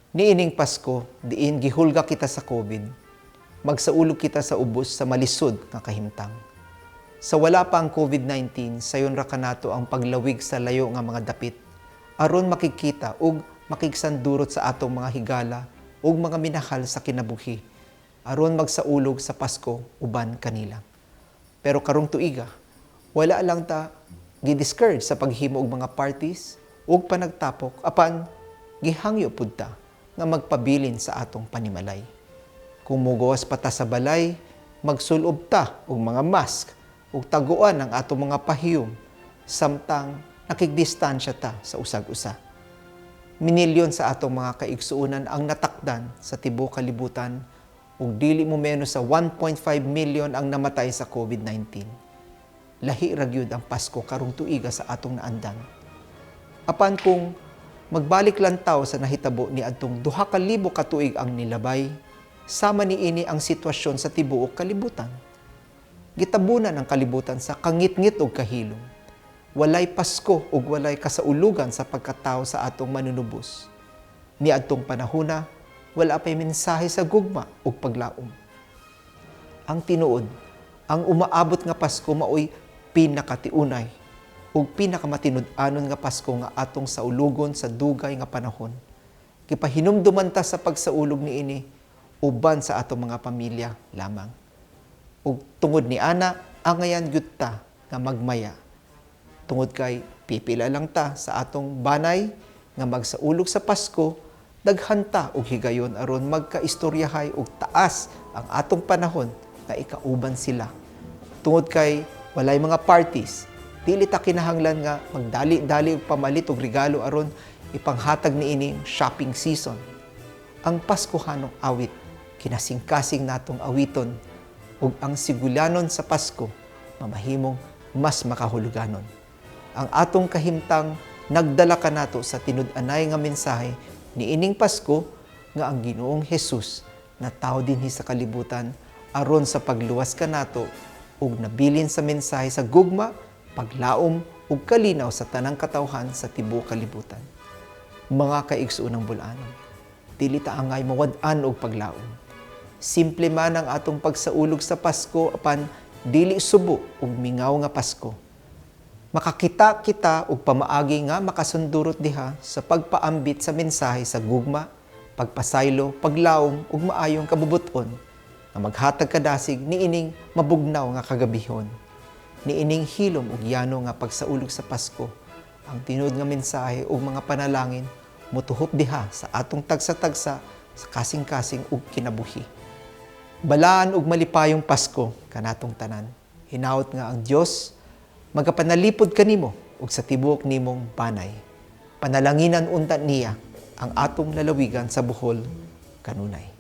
Niining Pasko, diin gihulga kita sa COVID, magsaulog kita sa ubos sa malisod nga kahimtang. Sa wala pa ang COVID-19, sayon ra kanato ang paglawig sa layo nga mga dapit aron makikita ug makigsandurot sa atong mga higala ug mga minahal sa kinabuhi aron magsaulog sa Pasko uban kanila. Pero karong tuiga, wala lang ta gi-discourage sa paghimo og mga parties ug panagtapok, apan gihangyo pud ta nga magpabilin sa atong panimalay. Kung mugawas pa ta sa balay, magsulob ta og mga mask ug taguan ang atong mga pahiyom samtang nakigdistansya ta sa usag-usa. Minilyon sa atong mga kaigsuonan ang natakdan sa tibuok kalibutan ug dili mo menos sa 1.5 million ang namatay sa COVID-19. Lahi ra gyud ang Pasko karong tuiga sa atong naandan. Apan kung magbalik lantaw sa nahitabo ni adtong 2000 ka tuig ang nilabay, sama niini ang sitwasyon sa tibuok kalibutan. Gitabunan ang kalibutan sa kangitngit ug kahilom. Walay Pasko ug walay kasaulugan sa pagkatao sa atong Manunubos. Niadtong panahona, wala pay mensahe sa gugma ug paglaom. Ang tinuod, ang umaabot nga Pasko maoy pinakatiunay ug pinakamatinud-anon nga Pasko nga atong saulugon sa dugay nga panahon. Gipahinumduman ta sa pagsaulog niini uban sa atong mga pamilya lamang. Ug tungod ni ana, angayan gyud ta nga magmaya. Tungod kay pipila lang ta sa atong banay nga magsaulog sa Pasko, daghan ta og higayon aron magkaistoryahay ug taas ang atong panahon nga ikauban sila. Tungod kay walay mga parties, dili ta kinahanglan nga magdali-dali og pamalit og regalo aron ipanghatag niining shopping season. Ang Paskuhanong awit, kinasingkasing natong awiton ug ang sigulanon sa Pasko mamahimong mas makahuluganon. Ang atong kahimtang nagdala kanato sa tinud-anay nga mensahe niining Pasko nga ang Ginoong Hesus natawo dinhi sa kalibutan aron sa pagluwas kanato ug nabilin sa mensahe sa gugma, paglaom ug kalinaw sa tanang katawhan sa tibuok kalibutan. Mga kaigsuonang bul-anon, dili ta angay mawad-an og paglaom. Simple man ang atong pagsaulog sa Pasko, apan dili subo ug mingaw nga Pasko. Makakita kita og pamaagi nga makasundurot diha sa pagpaambit sa mensahe sa gugma, pagpasaylo, paglaom ug maayong kabubut-on nga maghatag kadasig niining mabugnaw nga kagabihon. Niining hilom ug yano nga pagsaulog sa Pasko, ang tinuod nga mensahe ug mga panalangin motuhop diha sa atong tagsa-tagsa sa kasing-kasing ug kinabuhi. Balaan ug malipayong Pasko kanatong tanan. Hinaot nga ang Dios magapanalipod kanimo ug sa tibuok nimong banay. Panalanginan unta niya ang atong lalawigan sa Bohol kanunay.